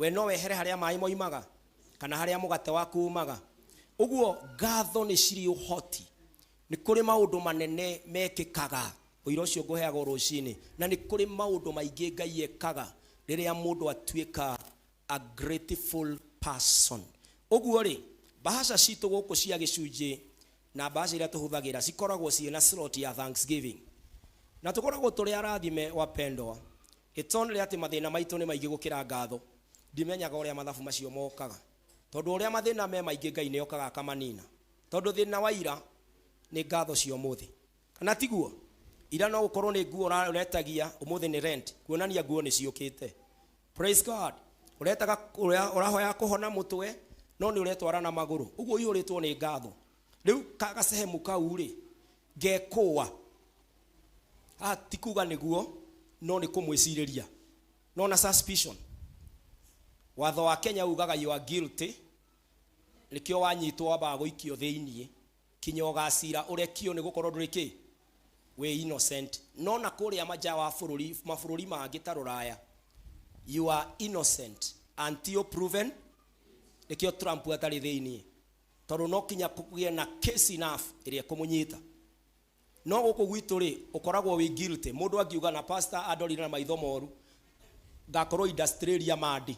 We no wehere harĩa maĩ moimaga kana harĩa mũgate waku umaga. Ũguo ngatho nĩ cirĩ ũhoti. Nĩ kũrĩ maũndũ manene mekĩkaga ũira ũcio ngũheagwo rũcinĩ, na nĩ kũrĩ maũndũ maingĩ Ngai ekaga rĩrĩa mũndũ atuĩka a grateful person. Ũguo rĩ, mbahaca citũ gũkũ cia gĩcunjĩ na mbahaca iria tũhũthagĩra cikoragwo ciĩ na slot ya thanksgiving, na tũkoragwo tũrĩ arathime wapendwa. It's only atĩ mathĩna maitũ nĩ maingĩ gũkĩra ngatho. Ndimenyaga ũrĩa mathabu macio mokaga, tondũ ũrĩa mathĩna me maingĩ Ngai nĩ okaga akamanina, tondũ thĩna wa ira nĩ ngatho cia ũmũthĩ, kana tiguo? Ira no gũkorwo nĩ nguo ũretagia, ũmũthĩ nĩ rent, kuonania nguo nĩ ciũkĩte. Praise God. Ũretaga ũrahoya kũhona mũtwe, no nĩ ũretwara na magũrũ, ũguo ũihũrĩtwo nĩ ngatho. Rĩu gacehemu kau rĩ, ngekũa haha, ti kuga nĩguo, no nĩ kũmwĩcirĩria no na suspicion. Watho wa Kenya ugaga you are guilty, nĩkĩo wanyitwo wambaga gũikio thĩiniĩ kinya ũgacira ũrekio, nĩ gũkorwo ndũrĩ kĩ wĩ innocent. No na kũrĩa manja wa bũrũri, mabũrũri mangĩ ta rũraya, you are innocent until proven. Nĩkĩo Trump atarĩ thĩiniĩ, tondũ no kinya kũgĩe na case enough ĩrĩa ĩkũmũnyita. No gũkũ gwitũ rĩ, ũkoragwo wĩ guilty. Mũndũ angiuga na pastor andorire na maitho moru, ngakorwo industrial mandi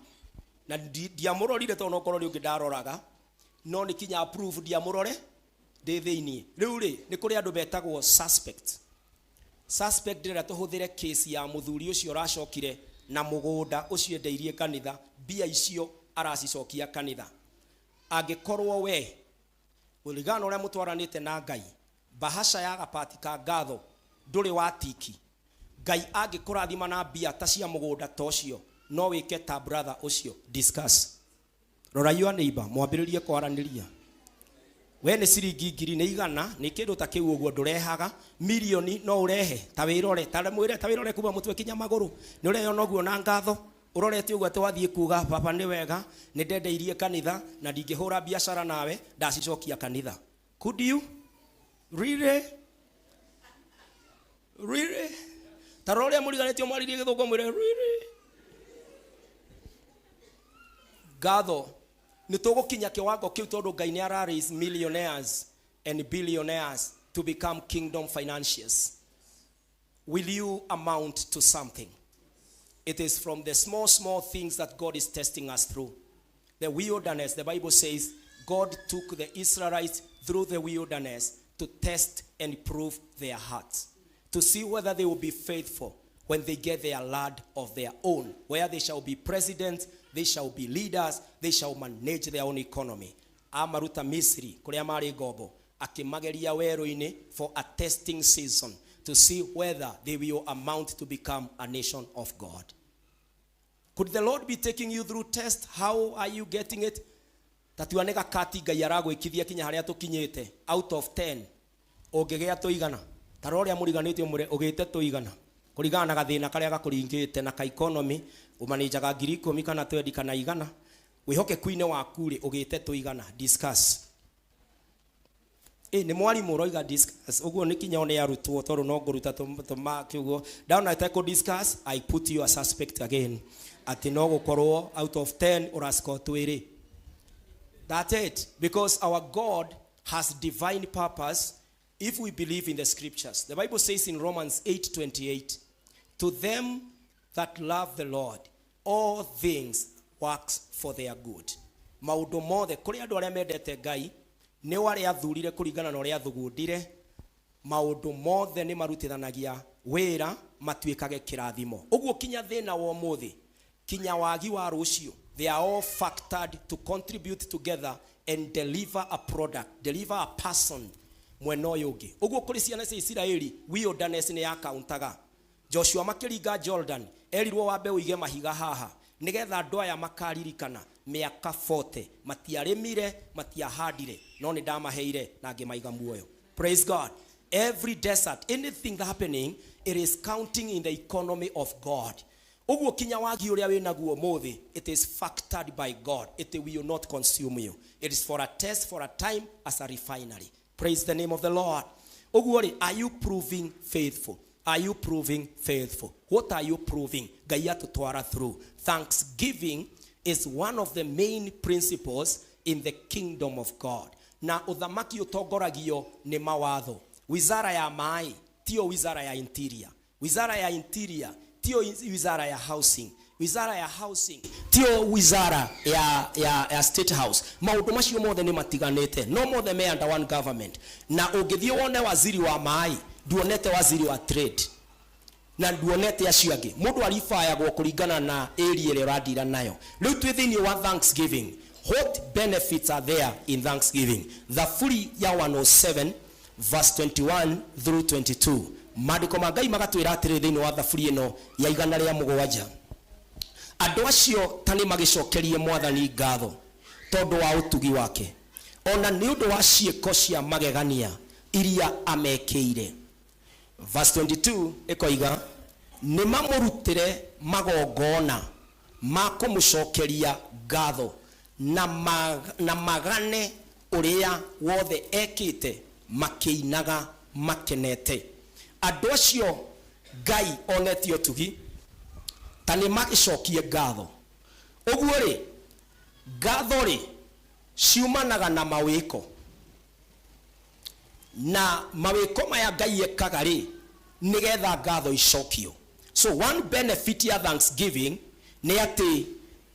na ndiamũrorire, tondũ no korwo nĩ ũngĩ ndaroraga, no nĩ kinya approve ndiamũrore ndĩ thĩiniĩ. Rĩu rĩ, nĩ kũrĩ andũ betagwo suspect. Suspect, ndĩrenda tũhũthĩre case ya mũthuri ũcio ũracokire na mũgũnda ũcio endeirie kanitha, mbia icio aracicokia kanitha. Angĩkorwo we kũringana na ũrĩa mũtwaranĩte na Ngai, mbahaca ya gapati ka ngatho ndũrĩ watiki, Ngai angĩkũrathima na mbia ta cia mũgũnda ta ũcio, no wĩke ta brother ũcio? Discuss. Rora your neighbor, mwambĩrĩrie kwaranĩria. We nĩ ciringi ngiri nĩ igana nĩ kĩndũ ta kĩu ũguo ndũrehaga, mirioni no ũrehe? Ta wĩrore, ta mwĩre, ta wĩrore kuma mũtwe kinya magũrũ. Nĩ ũreyona ũguo na ngatho ũrorete ũguo atĩ wathiĩ kuga, "Baba, nĩ wega, nĩ ndendeirie kanitha na ndingĩhũra biacara nawe, ndacicokia kanitha"? Could you really, really? Ta rora ũrĩa mũriganĩtio, mwaririe gĩthũngũ, mwĩre really. Ngatho nĩ tũgũkinya kĩwango kĩu, tondũ Ngai nĩ ara raise millionaires and billionaires to become kingdom financiers. Will you amount to something? It is from the small, small things that God is testing us through. The wilderness, the Bible says God took the Israelites through the wilderness to test and prove their hearts, to see whether they will be faithful when they get their land of their own, where they shall be presidents, they shall be leaders, they shall manage their own economy. Amaruta Misri kũrĩa marĩ ngombo, akĩmageria werũ-inĩ for a testing season to see whether they will amount to become a nation of God. Could the Lord be taking you through test? How are you getting it? Tatua nĩ gakati Ngai aragwĩkithia kinya harĩa tũkinyĩte. Out of 10 ũngĩgĩa tũigana? Ta rora ũrĩa mũriganĩtio, mwĩre ũgĩte tũigana kũringana na gathĩna karĩa gakũringĩte na ka economy, ũmanĩnjaga 10,000 kana 20 kana 100. Wĩhokeku-inĩ waku rĩ, ũgĩte tũigana? Discuss. Ĩ nĩ mwarimũ ũroiga discuss ũguo, nĩ kinya nĩ arutwo, tondũ no ngũruta tũmaki ũguo ndona ĩtekũ discuss. I put you a suspect again atĩ no gũkorwo out of 10 ũrascore twĩrĩ. That's it, because our God has divine purpose if we believe in the scriptures. The Bible says in Romans 8:28, "To them that love the Lord, all things works for their good." Maũndũ mothe kũrĩ andũ arĩa mendete Ngai, nĩ arĩa athurire kũringana na ũrĩa athugundire, maũndũ mothe nĩ marutithanagia wĩra matuĩkage kĩrathimo. Ũguo kinya thĩna wa ũmũthĩ, kinya wagi wa rũciũ, they are all factored to contribute together and deliver a product, deliver a person mwena ũyũ ũngĩ. Ũguo kũrĩ ciana cia Isiraeli, wilderness nĩ yakauntaga. Joshua makĩringa Jordan, erirwo wambe ũige mahiga haha nĩgetha andũ aya makaririkana mĩaka 40 matiarĩmire, matiahandire, no nĩ ndamaheire na ngĩmaiga muoyo. Praise God. Every desert, anything happening, it is counting in the economy of God. Ũguo kinya wagi ũrĩa wĩ naguo ũmũthĩ, it is factored by God. It will not consume you. It is for a test, for a time, as a refinery. Praise the name of the Lord. Ũguo rĩ, are you proving faithful? Are you proving faithful? What are you proving? Ngai atũtwara through thanksgiving. is one of the main principles in the kingdom of God. Na ũthamaki ũtongoragio nĩ mawatho. Wizara ya maĩ tiyo wizara ya interior, wizara ya interior tiyo wizara ya housing, wizara ya housing tiyo wizara ya State House. Maũndũ macio mothe nĩ matiganĩte, no mothe me under one government. Na ũngĩthiĩ wone waziri wa maĩ, nduonete waziri wa trade na nduonete acio angĩ. Mũndũ aribayagwo kũringana na area ĩrĩa ũrandira nayo. Rĩu twĩ thĩinĩ wa thanksgiving. What benefits are there in thanksgiving? Thaburi ya 107 verse 21 through 22, maandĩko ma Ngai magatwĩra atĩrĩ thĩinĩ wa thaburi ĩno ya 107, andũ acio ta nĩ magĩcokerie Mwathani ngatho tondũ wa ũtugi wake, ona nĩ ũndũ wa ciĩko cia magegania iria amekĩire. Verse 22 ĩkoiga, nĩ mamũrutĩre magongona ma kũmũcokeria ngatho na magane ũrĩa wothe ekĩte makĩinaga makenete. Andũ acio Ngai onetie ũtugi ta nĩ magĩcokie ngatho. Ũguo rĩ, ngatho rĩ ciumanaga na mawĩko, na mawĩko maya Ngai ekaga rĩ, nĩgetha ngatho icokio. So one benefit ya thanksgiving nĩ atĩ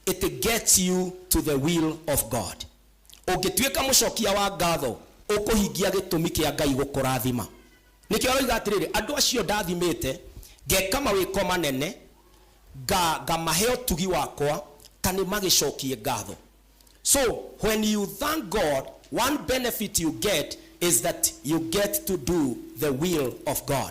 it gets you to the will of God. Ũngĩtuĩka mũcokia wa ngatho, ũkũhingia gĩtũmi kĩa Ngai gũkũrathima. Nĩkĩo aroiga atĩrĩrĩ, andũ acio ndathimĩte ngeka mawĩko manene, ngamahe ũtugi wakwa, ta nĩ magĩcokie ngatho. So when you thank God, one benefit you get is that you get to do the will of God.